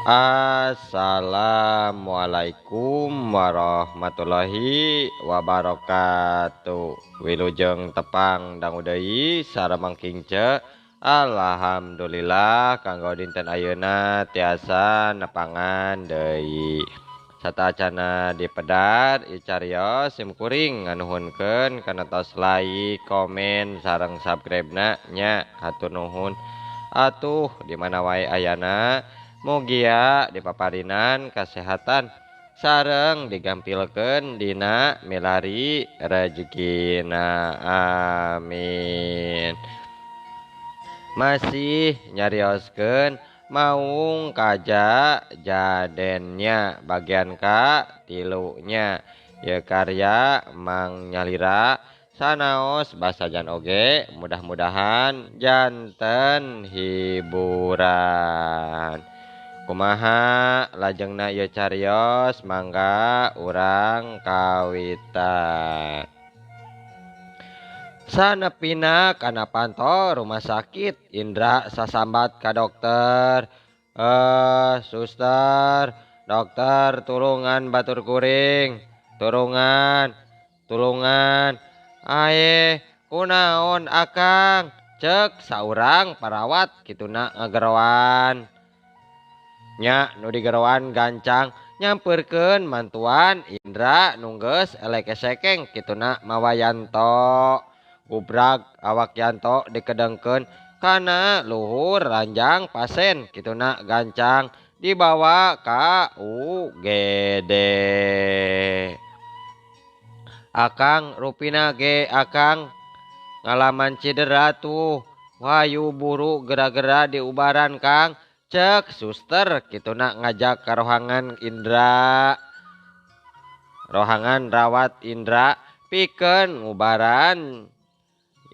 Assalamualaikum warahmatullahi wabarakatuh. Wilujeng tepang dangu deui sareng Mang Kingce. Alhamdulillah kanggo dinten ayeuna tiasa nepangan deui. Satacana dipedar icarios sim kuring nganuhunkeun kana tos like, komen sareng subscribe-na nya hatur nuhun. Atuh di mana wae ayana mugia dipaparinan kasehatan sareng digampilkeun dina milari rejekina, amin. Masih nyarioskeun maung kaja jadennya bagian ka tilunya ya karya Mang Nyalira sanaos basajan oge mudah-mudahan janten hiburan. Kumaha lajengna ieu carios mangga urang kawitan. Sanepina kana panto rumah sakit Indra sasambat ka dokter. Suster, dokter tulungan batur kuring, tulungan, tulungan. Aye, kunaon akang? Cek saurang parawat kituna ngageroan. Nya nu digeroan gancang nyamperkeun mantuan Indra nunggeus elek esekeng kituna mawa Yanto. Gubrag awak Yanto dikedengkeun kana luhur ranjang pasien kituna gancang dibawa ka UGD. Akang rupina ge akang ngalaman cedera tuh. Hayu buru gera-gera diubaran Kang. Cek suster kituna ngajak ka rohangan Indra. Rohangan rawat Indra pikeun ngubaran.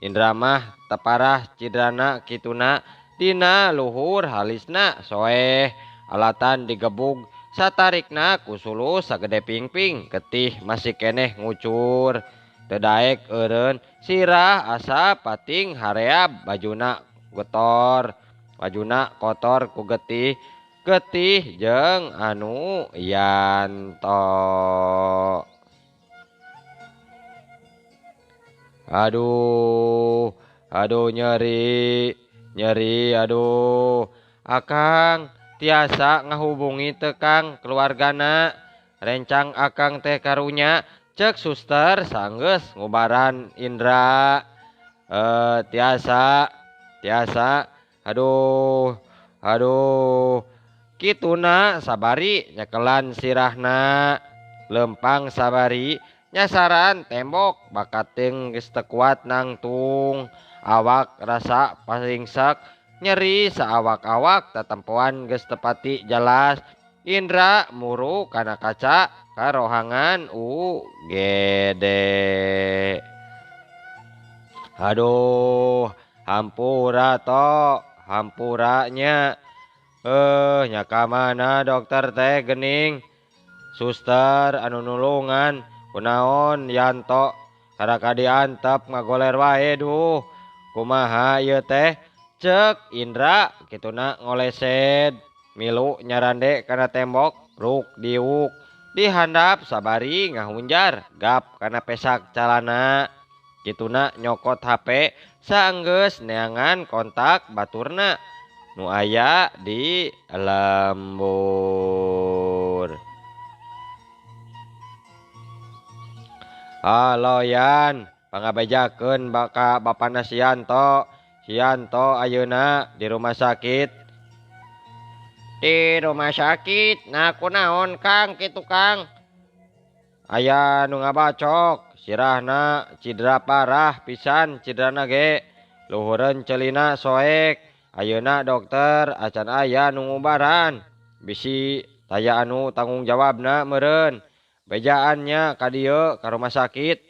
Indra mah teparah cidrana kituna dina luhur halisna soeh alatan digebug satarikna ku suluh sagede pingping getih masih keneh ngucur teu daek eureun sirah asa pating hareab bajuna getor bajuna kotor ku getih getih jeung anu Yanto. Aduh, aduh nyeri, nyeri, aduh. Akang tiasa ngahubungi teu Kang keluargana. Rencang akang teh karunya. Cek suster sanggeus ngubaran Indra. Tiasa, tiasa. Aduh, aduh. Kituna sabari nyekelan sirahna. Lempang sabari nyasaran tembok bakating geus teu kuat nangtung. Awak rasa pasingsak nyeri saawak-awak tatempoan geus tepati jelas. Indra muru kana kaca ka rohangan UGD. Aduh, hampura to, hampuranya. Nya ka mana dokter teh gening? Suster anu nulungan kunaon Yanto karaka diantep ngagoler wae duh. Kumaha ieu teh? Cek Indra kituna ngolesed milu nyarande kana tembok ruk diuk dihandap sabari ngahunjar gap kana pesak calana kituna nyokot HP saenggeus neangan kontak baturna nu aya di lembur. Halo Yan, pangabejakeun baka bapana si Yanto. Si Yanto ayeuna di rumah sakit. Di rumah sakit, nah kunaon Kang kitu Kang? Aya nu ngabacok, sirahna cidera parah pisan ciderana ge. Luhureun celina soek. Ayeuna dokter acan aya nu ngubaran. Bisi taya anu tanggung jawabna meureun. Bejaannya ka dieu ka rumah sakit.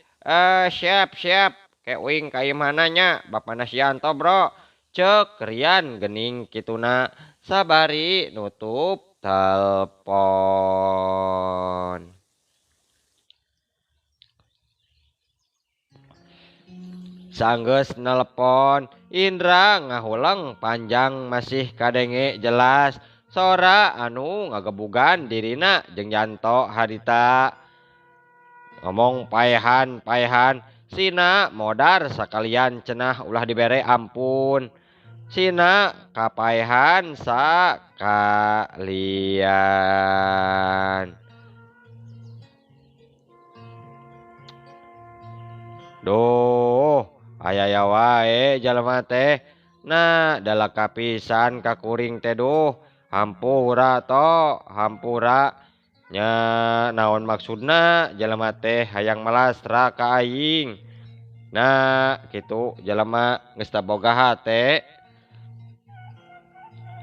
Siap siap. Ke uing ka imahna nya bapana si Yanto bro. Cek Rian gening kituna sabari nutup telpon. Sanggeus nelpon Indra ngahuleng panjang masih kadenge jelas. Sora anu ngagebugan dirina jeung Yanto harita. Ngomong paehan-paehan sina modar sakalian cenah ulah dibere ampun. Sina kapaehan sakalian. Duh, aya wae jalma teh. Nah, dalaka pisan ka kuring teh duh. Hampura to, hampura. Nya naon maksudna jalma teh hayang malastra ka aing. Nah, kitu jalma geus teu boga hate.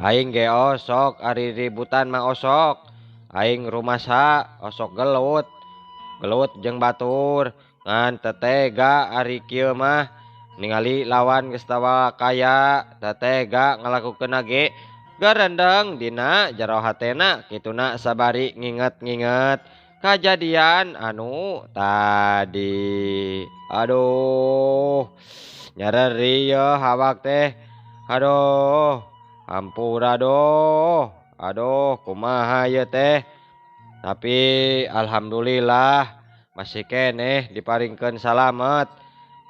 Aing ge osok ari ributan mah osok. Aing rumasa osok gelut. Gelut jeung batur. Ngan teu tega ari kieu mah ningali lawan geus tawa kaya teu tega ngalakukeunna ge garendeng dina jero hatena kituna sabari nginget-nginget kajadian anu tadi. Aduh, nyereri yeuh awak teh. Aduh, hampura doh. Aduh, kumaha ieu teh. Tapi alhamdulillah masih keneh diparingkeun salamet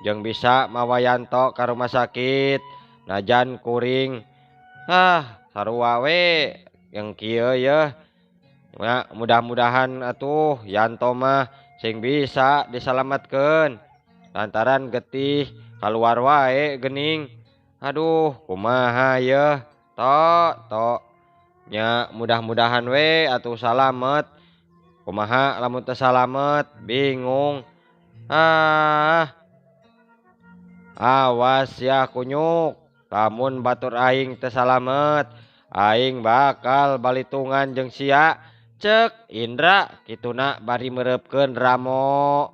jeung bisa mawa Yanto ka rumah sakit najan kuring. Ah, sarua we yang kieu yeuh. Nah, mudah-mudahan atuh Yanto mah sing bisa disalametkeun lantaran getih kaluar wae geuning. Aduh, kumaha yeuh to to nya mudah-mudahan we atuh salamet. Kumaha lamun teu salamet bingung. Ah, awas ya kunyuk, lamun batur aing teu salamet aing bakal balitungan jeung sia. Cek Indra kituna bari meureupkeun ramo.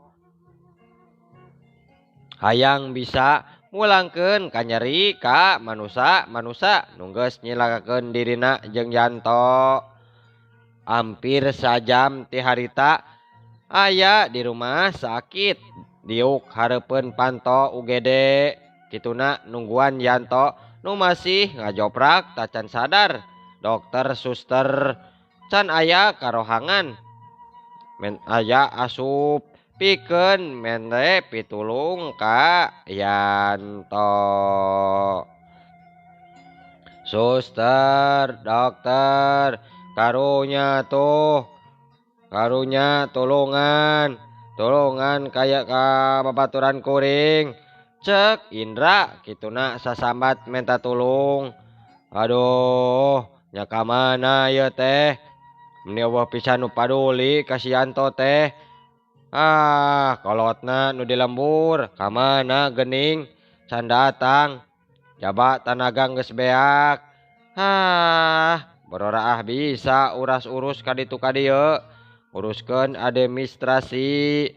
Hayang bisa mulangkeun kanyeri ka manusa-manusa nu geus nyilakakeun dirina jeung Yanto. Hampir sajam ti harita aya di rumah sakit diuk hareupeun panto UGD kituna nungguan Yanto nu masih ngajoprak tacan sadar. Dokter suster can aya karohangan men aya asup pikeun mere pitulung ka Yanto. Suster, dokter, karunya tuh, karunya tulungan, tulungan kaya ka babaturan kuring. Cek Indra kituna sasambat minta tulung. Aduh, nya ka mana ieu teh? Meni eueuh pisan nu paduli ka si Yanto teh. Ah, kolotna nu di lembur, ka mana geuning can datang. Jaba tanaga geus beak. Hah, bororaah bisa uras-urus ka ditu ka dieu. Uruskeun administrasi.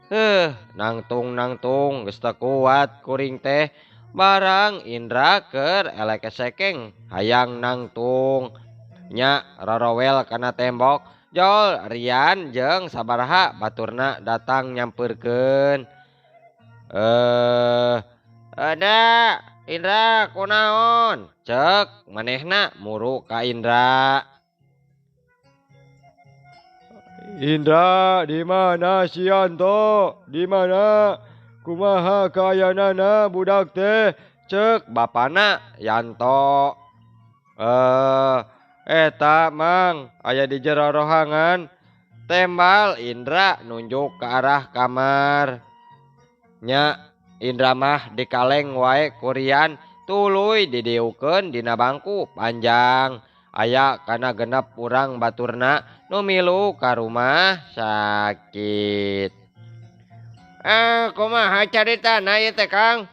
Heuh, nangtung-nangtung geus teu kuat kuring teh. Barang Indra keur elek sekeng hayang nangtung. Nya rorowel kana tembok. Jol Rian jeung sabaraha baturna datang nyampeurkeun. Ada Indra kunaon? Cek manehna muru ka Indra. Indra, di mana si Yanto? Di mana? Kumaha kaayaanana budak teh? Cek bapana Yanto. Eta mang aya di jero rohangan. Tembal Indra nunjuk ke arah kamar. Nya Indra mah dikaleng wae kurian tuluy didiukeun dina bangku panjang. Aya kana genep urang baturna nu milu ka rumah sakit. Kumaha caritana ieu teh Kang?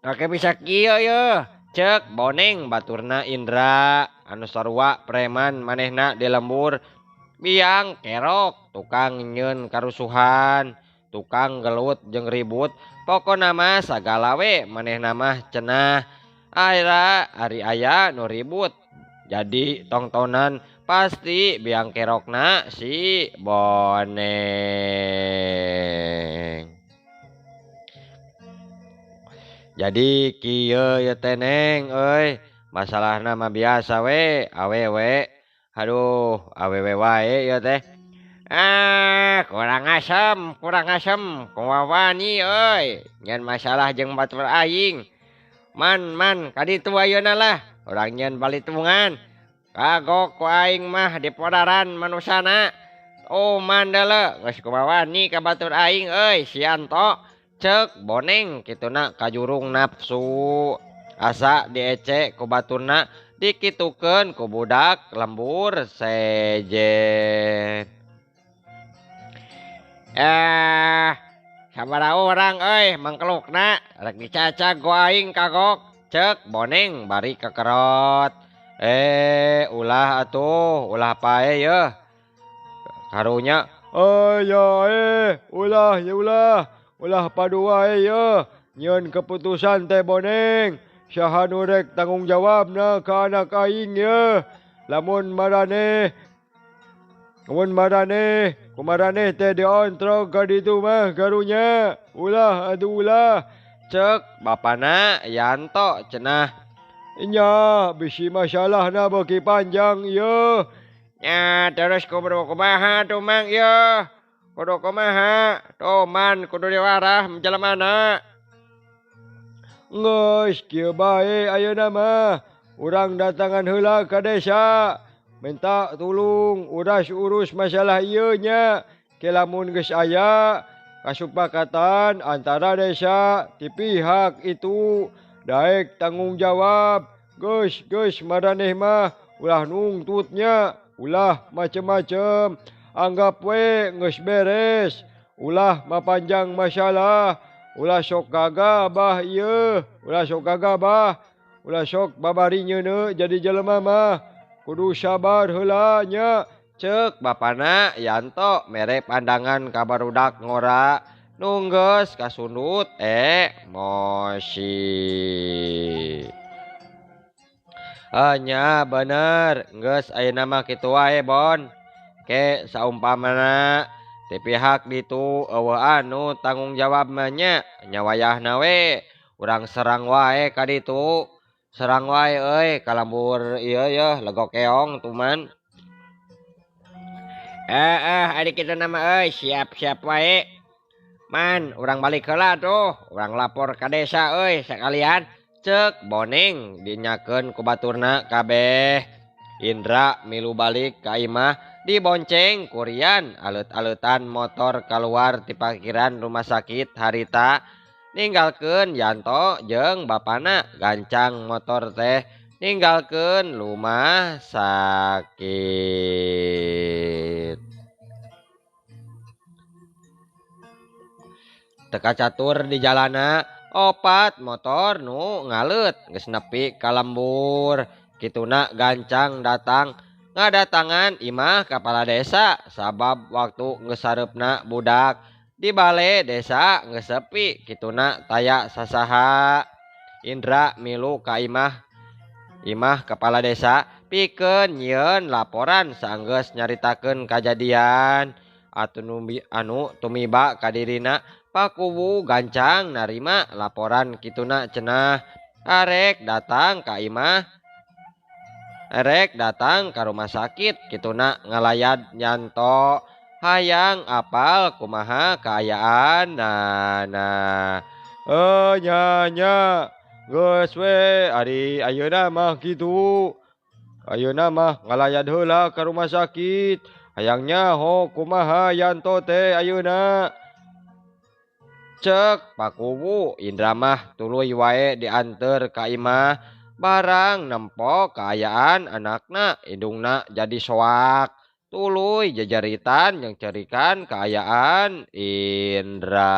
Kake bisa kieu yeuh. Cek boneng baturna Indra anu sarua preman manehna di lembur. Biang kerok tukang nyeun karusuhan, tukang gelut jeung ribut, pokona mah sagala we manehna mah cenah. Aira ari aya nu ribut jadi tongtonan pasti biang kerokna si boneng. Jadi kieu ye teh neng euy, Masalahna mah biasa we awewe. Aduh awewe wae ieu teh. Ah, kurang asem kuwawani euy. Nyen masalah jeung batur aing. Man man kaditu ayeuna lah. Urang nyen balitungan. Kagok ku aing mah dipodaran manusana. Oh mandala geus kuwawani ka batur aing euy Sianto. Ceuk boneng kituna kajurung nafsu. Asa diece ku baturna dikitukeun ku budak lembur sejen. Sabaraha urang euy mangkelukna rek dicacag ku aing kagok. Ceuk boneng bari kekerot. Ulah atuh, ulah pae yeuh. Karunya aya ulah ya ulah. Ulah padu wae yeuh. Nyieun keputusan teh boneng. Saha nu rek tanggung jawabna ka anak aing yeuh. Lamun maraneh kumaraneh teh diontrog ka ditu mah karunya. Ulah atuh ulah. Ceuk bapana Yanto cenah. Nya bisi masalahna beuki panjang yeuh. Nya terus kudu kumaha tuh mang yeuh. Kudu kumaha tuh man kudu diwarah jelemana. Geus kieu bae ayeuna mah. Urang datangan heula ka desa. Minta tulung uras urus masalah ieu nya. Ke lamun geus aya kasupakatan antara desa ti pihak itu daek tanggung jawab. Geus geus maraneh mah ulah nungtutnya, ulah macem-macem. Anggap we geus beres, ulah mapanjang masalah, ulah sok gagabah ieu, ulah sok gagabah, ulah sok babari nyeuneu jadi jelema mah. Kudu sabar heula nya. Ceuk bapana Yanto mere pandangan ka barudak ngora nu geus kasundut emosi. Nya bener geus ayeuna mah kitu wae Bon. Ke saumpamana ti pihak ditu eueuh anu tanggung jawab mah nya nya wayahna we urang serang wae ka ditu. Serang wae euy ka lembur ieu yeuh legok keong tuman. Ari kitu nama euy siap-siap wae. Man urang balik heula tuh, urang lapor ka desa euy sakalian. Ceuk boneng dinyakeun ku baturna kabeh. Indra milu balik ka imah dibonceng ku Rian aleut-aleutan motor kaluar ti parkiran rumah sakit harita. Ninggalkeun Yanto jeung bapana gancang motor teh ninggalkeun rumah sakit. Teka catur di jalana opat motor nu ngaleut geus nepi ka lembur. Kituna gancang datang ngadatangan imah kepala desa sabab waktu geus sareupna budak di bale desa geus sepi kituna taya sasaha. Indra milu ka imah kepala desa pikeun nyieun laporan sanggeus nyaritakeun kajadian anu tumiba ka dirina. Pakuwu gancang narima laporan kituna cenah. Arek datang ka imah, arek datang ka rumah sakit kituna ngalayad Yanto hayang apal kumaha kaayaan nana. Nya nya geus we ari ayeuna mah kitu. Ayeuna mah ngalayad heula ka rumah sakit. Hayang nyaho kumaha Yanto teh ayeuna. Ceuk pakuwu Indra mah tuluy wae dianteur ka imah barang nempo kaayaan anakna indungna jadi soak. Tuluy jejeritan yang cerikan kaayaan Indra.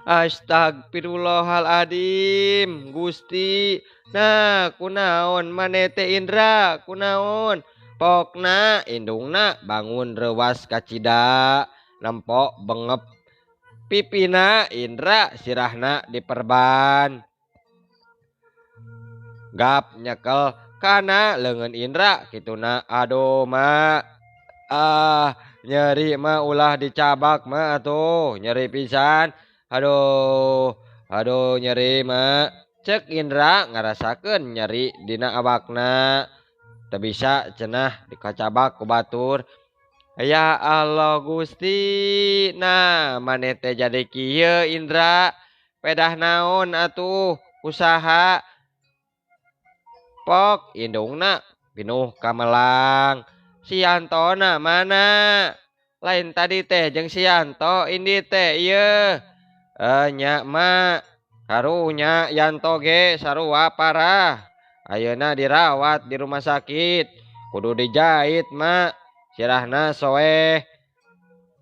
Astagfirullahaladzim Gusti. Nah kunaon maneh teh Indra kunaon. Pokna indungna bangun reuwas kacida nempo bengep pipina Indra sirahna diperban. Gap nyekel kana leungeun Indra kituna aduh ma. Ah nyeri ma ulah dicabak ma atuh nyeri pisan. Aduh aduh nyeri ma. Cek Indra ngarasakeun nyeri dina awakna. Teu bisa cenah dikacabak ku batur. Ya Allah Gusti, nah maneh teh jadi kieu Indra. Pedah naon atuh usaha. Pok indungna pinuh kamelang. Si Yantona mana? Lain tadi teh jeung si Yanto indi teh ieu. Nya mak. Karunya Yanto ge sarua parah. Ayeuna dirawat di rumah sakit. Kudu dijahit mak. Sirahna soeh.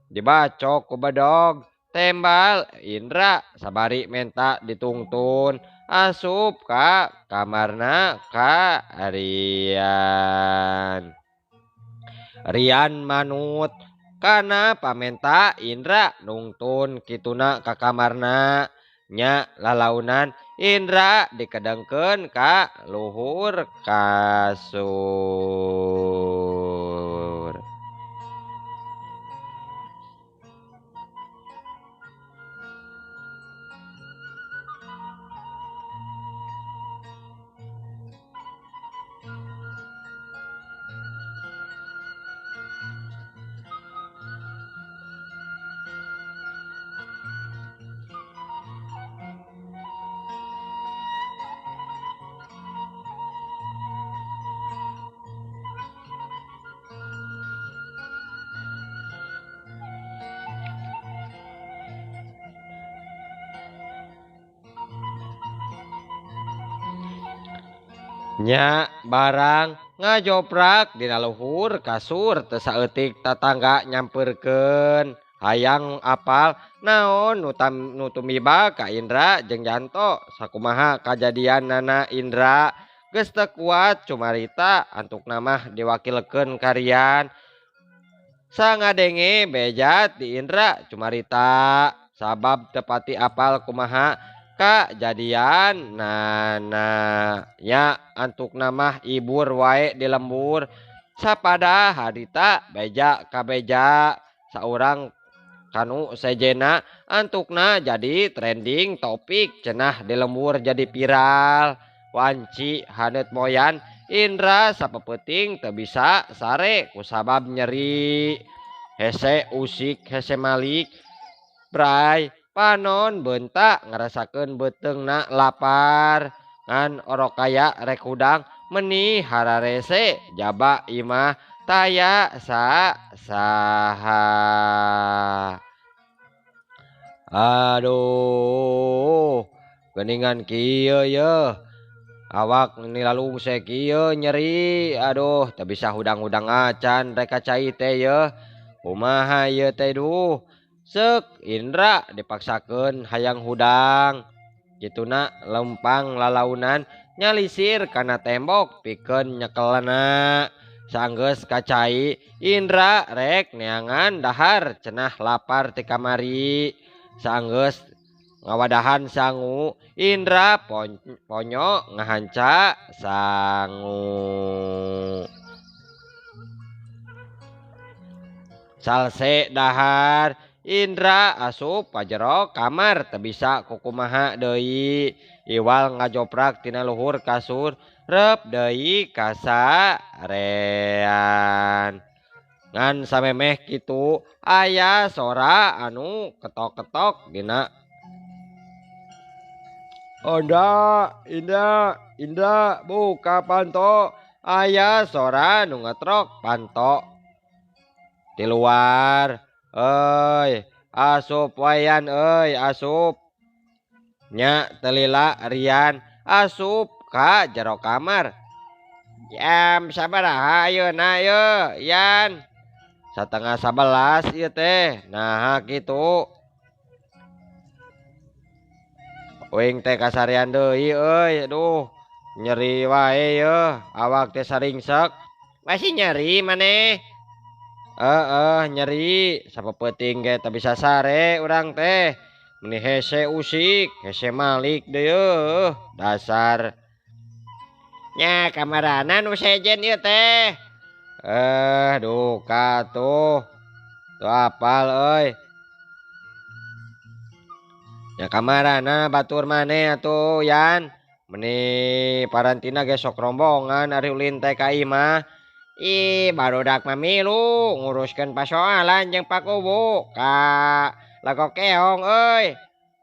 Dibacok ku bedog. Tembal Indra sabari menta ditungtun. Asup ka kamarna ka Rian. Rian manut kana pamenta Indra nungtun kituna ka kamarna. Nya lalaunan Indra dikedengkeun ka luhur kasur. Nya barang ngajoprak dina luhur kasur teu saeutik tatangga nyamperkeun. Hayang apal naon nu tumiba ka Indra jeung Yanto sakumaha kajadianana Indra geus teu kuat cumarita antukna mah diwakilkeun ka Rian. Sangadenge beja ti Indra cumarita sabab teu pati apal kumaha kajadian nana. Nya antukna mah ibur wae di lembur sapada harita beja ka beja saurang kanu sejena antukna jadi trending topik cenah di lembur jadi viral. Wanci haneut moyan Indra sapeuting teu bisa sare kusabab nyeri. Hese usik hese malik bray panon bentak ngerasakeun beuteungna lapar. Ngan orok kaya rek hudang meni hararese jaba imah taya sa saha. Aduh, geuningan kieu yeuh. Awak nilalungse kieu nyeri. Aduh, teu bisa hudang-hudang acan rek ka cai teh yeuh. Kumaha ieu teh duh. Seuk Indra dipaksakeun hayang hudang. Kituna lempang lalaunan nyalisir kana tembok pikeun nyekelna. Sanggeus ka cai Indra rek neangan dahar cenah lapar ti kamari. Sanggeus ngawadahan sangu Indra ponyo ngahanca sangu. Salse dahar Indra asup pajero kamar teu bisa kukumaha deui. Iwal ngajoprak tina luhur kasur rep deui kasarean. Ngan samemeh kitu aya sora anu ketok-ketok dina. Onda, Indra, Indra buka panto. Aya sora nu ngetrok panto di luar. Euy, asup wayan euy, asup. Nya telila Rian asup ka jero kamar. Jam sabaraha ayeuna yeuh, Yan? 10:30 ieu teh. Naha kitu? Uing teh kasarean deui euy, aduh. Nyeri wae yeuh, awak teh saringsek. Masih nyeri maneh? Heeh, nyeri. Sapeuting ge teu bisa sare urang teh. Meni hese usik, hese malik deui yeuh, dasar. Nya kamarana nu sejen ieu teh? Duka tuh. Tuh apal euy. Nya kamarana batur maneh atuh Yan? Meni parantina ge sok rombongan ari ulin teh ka imah. Ih barudak mah milu nguruskeun pasoalan jeung Pak Kuwu ka Legok Keong euy.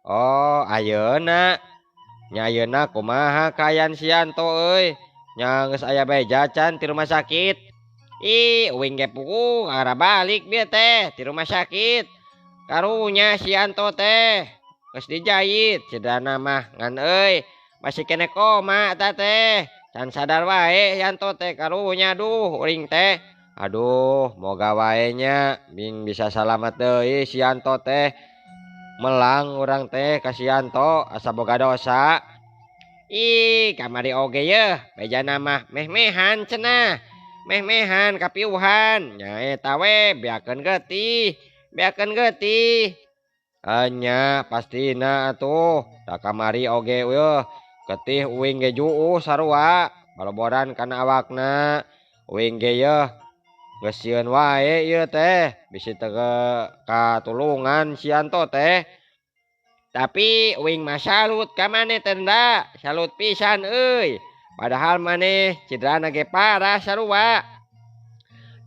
Oh ayeuna nya ayeuna kumaha kaayaan si Yanto euy? Nya geus aya beja can ti rumah sakit. Ih uing ge puguh ngara balik bieu teh ti rumah sakit. Karunya si Yanto teh geus dijait cederana mah ngan euy masih kene koma eta teh. Can sadar wae Yanto teh karunya duh uring teh. Aduh moga wae nya bing bisa salamet deui si Yanto teh. Melang urang teh ka si Yanto asa boga dosa. Ih kamari oge yeuh bejana mah meh-mehan cenah. Meh-mehan kapiuhan nya eta we beakeun getih, beakeun getih. Nya pastina atuh da kamari oge eueuh getih uing ge juuh sarua baloboran kana awakna. Uing ge yeuh geus sieun wae ieu teh bisi teu katulungan si Yanto teh. Tapi uing mah salut ka maneh teh da, salut pisan euy. Padahal maneh cederana ge parah sarua.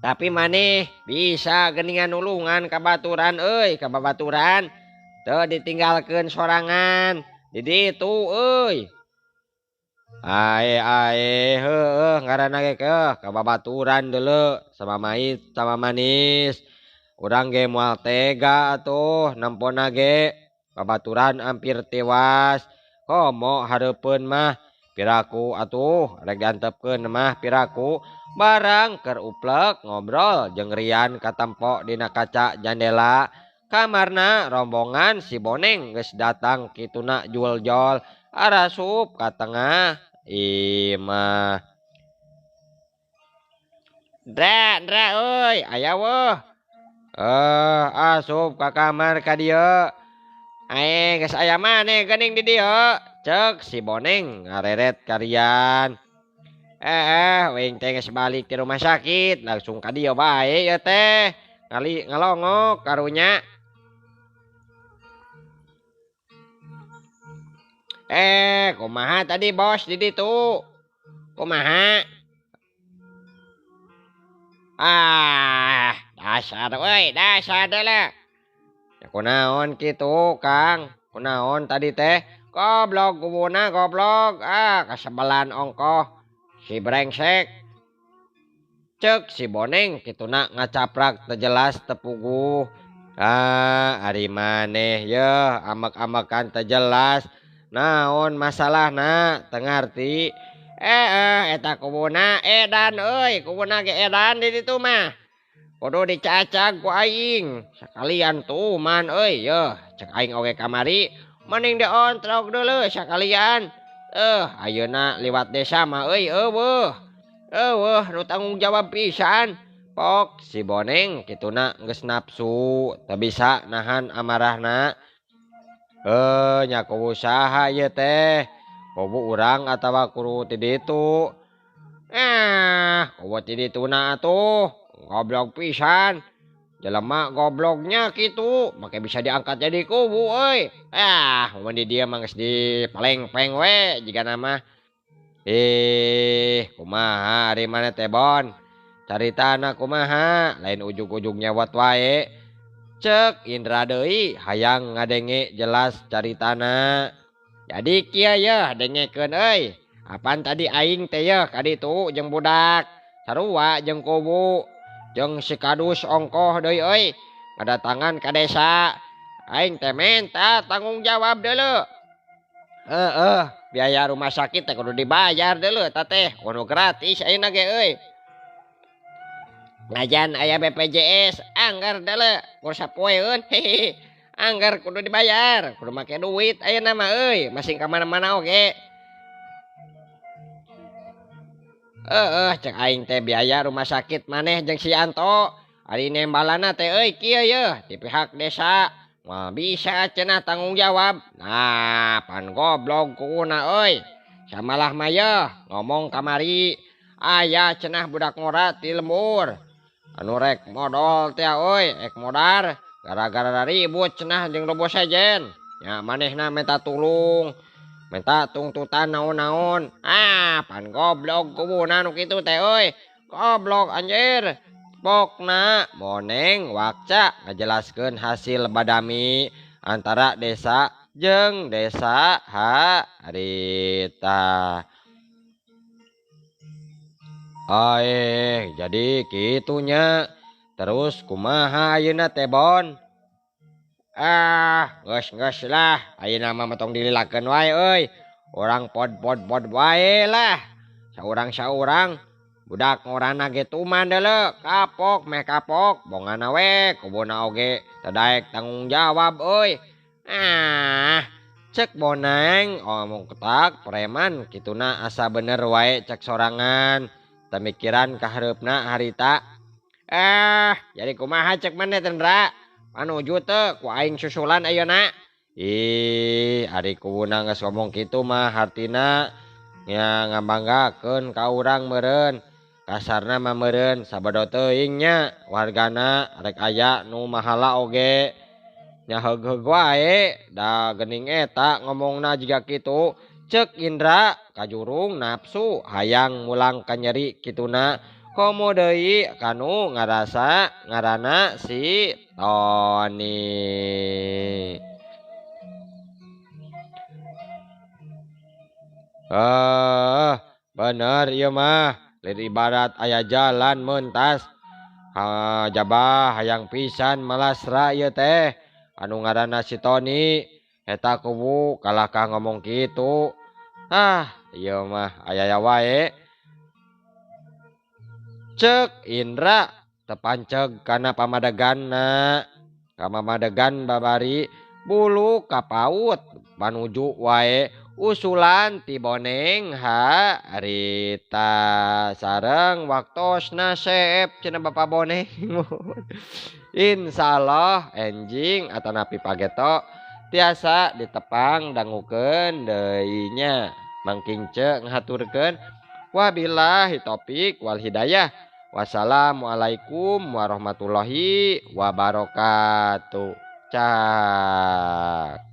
Tapi maneh bisa geuningan nulungan ka baturan euy, ka babaturan. Teu ditinggalkeun sorangan di ditu euy. Ae ae heueuh ngaranna ge keuh ka babaturan deuleu sama mait sama manis. Urang ge moal tega atuh nempona ge babaturan hampir tewas. Komo hareupeun mah piraku atuh rek diantepkeun mah piraku barang keur uplek ngobrol jeung Rian katempo dina kaca jandela. Kamarna rombongan si Boneng geus datang kituna jual-jol arasup ka tengah imah. Dra, dra euy, aya weuh. Asup ka kamar ka dieu. Ae geus aya maneh geuning di dieu. Ceuk si Boneng ngareret ka Rian. Uing teh geus balik ti rumah sakit, langsung ka dieu bae ieu teh. Ngali ngalongok karunya. Kumaha tadi bos di ditu? Kumaha? Ah, dasar euy, dasar deuleu. Ya kunaon kitu, Kang? Kunaon tadi teh? Goblok kuwuna goblok. Ah, kasebelan ongkoh si brengsek. Ceuk si Boneng kituna ngacaprak teu jelas teu puguh. Ah, ari maneh yeuh amek-amekan teu jelas. Naon masalahna teu ngarti. Eta kuwuna edan euy, kuwuna ge edan di ditu mah. Kudu dicacag ku aing. Sakalian tuman euy yeuh, cek aing oge kamari mending diontrok deuleu sakalian. Ayeuna liwat desa mah euy eueuh. Eueuh nu tanggung jawab pisan. Pok si Boneng kituna geus nafsu teu bisa nahan amarahna. Nya kuwu saha ieu teh? Kuwu urang atawa kudu ti ditu? Kuwu ti dituna atuh. Goblok pisan. Jelema gobloknya kitu, make bisa diangkat jadi kuwu euy. Mun di dieu mah geus dipalengpeng we jigana mah. Kumaha ari maneh teh Bon? Caritana kumaha? Lain ujug-ujug nyewot wae. Ceuk Indra deui hayang ngadenge jelas caritana. Jadi kieu yeuh dengekeun euy. Apan tadi aing teh yeuh ka ditu jeung budak sarua jeung kuwu jeung si kadus ongkoh deui euy ngadatangan ka desa. Aing teh menta tanggung jawab deuleu. Heeh, biaya rumah sakit teh kudu dibayar deuleu eta teh, kudu gratis ayeuna ge euy. Najan aya BPJS anggar deuleu kur sapoeun hehehe. Anggar kudu dibayar, kudu make duit ayeuna mah euy, masing ka mana-mana oge. Cek aing teh biaya rumah sakit maneh jeung si Anto. Ari nembalana teh euy kieu yeuh di pihak desa. Moal bisa cenah tanggung jawab. Nah, pan goblok kuuna euy. Samalah mah yeuh ngomong kamari aya cenah budak ngora ti lembur. Anu rek modol teh euy, ek modar gara-gara ribut cenah jeung lobo sejen. Nya manehna minta tulung. Minta tungtutan naon-naon. Ah, pan goblok kubuna nu kitu teh euy. Goblok anjir. Pokna Boneng wakca ngajelaskeun hasil badami antara desa jeung desa harita. Aeh, jadi kitunya. Terus kumaha ayeuna teh Bon? Ah, geus-geus lah, ayeuna mah tong dililakeun wae euy. Urang pod-pod-pod wae lah. Saurang-saurang budak ngorana ge tuman deuleu, kapok meh kapok, bongana we kubuna oge teu daek tanggung jawab euy. Ah, cek Boneng omong ketak preman kituna asa bener wae cek sorangan. Teu mikiran ka hareupna harita. Ah, jadi kumaha cek maneh teh Ndra? Panuju teu ku aing susulan ayeuna. Ih, ari kuwuna geus ngomong kitu mah hartina nya ngabanggakeun ka urang meureun. Kasarna mah meureun sabado teuing nya wargana rek aya nu mahala oge. Nya heug-heug wae da geuning eta ngomongna jiga kitu. Cek Indra kajurung nafsu hayang mulang ka nyeri kituna. Komo deui kanu ngarasa ngaranna si Toni. Bener ieu mah lir ibarat aya jalan mentas. Ha, jabah hayang pisan malasra ieu teh anu ngaranna si Toni eta kubu kalahkah ngomong kitu. Ah, ieu mah aya wae. Cek Indra tepanceg kana pamadeganna. Pamadegan babari bulu kapaut panuju wae usulan ti Boneng harita sareng waktosna seep cenah Bapak Boneng. Insyaallah enjing atanapi pageto tiasa ditepang dangukeun deui nya. Mangking ce ngahaturkeun wabillahi taufik wal hidayah. Wassalamualaikum warahmatullahi wabarakatuh. Cak.